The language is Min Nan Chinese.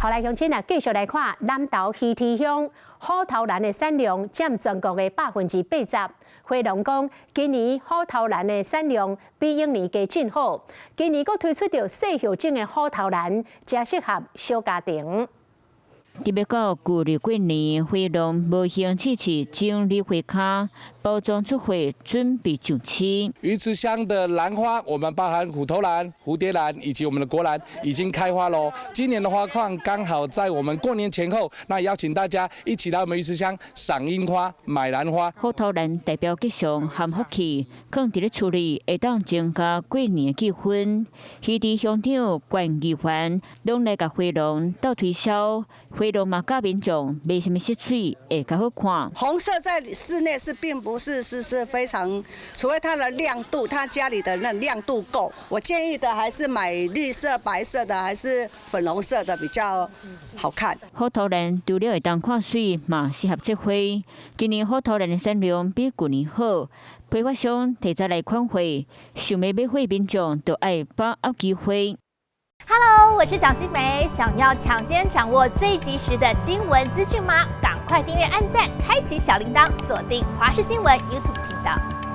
好來，鄉親啊，繼續來看南投魚池鄉虎頭蘭的產量佔全國的80%。花農講，今年虎頭蘭的產量比往年加真好。今年閣推出著細葉種的虎頭蘭，誠適合小家庭。特別到舊曆過年，花農無閒試試整理花跤，包裝出貨，準備上市。魚池鄉的蘭花，我們包含虎頭蘭、蝴蝶蘭以及我們的國蘭，已經開花囉。今年的花況剛好在我們過年前後，那邀請大家一起來我們魚池鄉賞櫻花、買蘭花。虎頭蘭代表吉祥含福氣，囥佇咧厝裡會當增加過年氣氛。魚池鄉長關義凡攏來共花農鬥推銷，花農嘛教民眾買啥物色水會較好看。紅色在室內是並不是非常，除非它的亮度，他家裡的那亮度夠。我建議的還是買綠色、白色的，還是粉紅色的比較好看。虎頭蘭除了會當看媠，嘛適合切花。今年虎頭蘭的產量比舊年好，批發商提早來款貨，想欲買貨民眾就愛把握機會。 Hello，我是蔣新梅，想要搶先掌握最及時的新聞資訊嗎？趕快訂閱、按讚、開啟小鈴鐺，鎖定華視新聞 YouTube 頻道。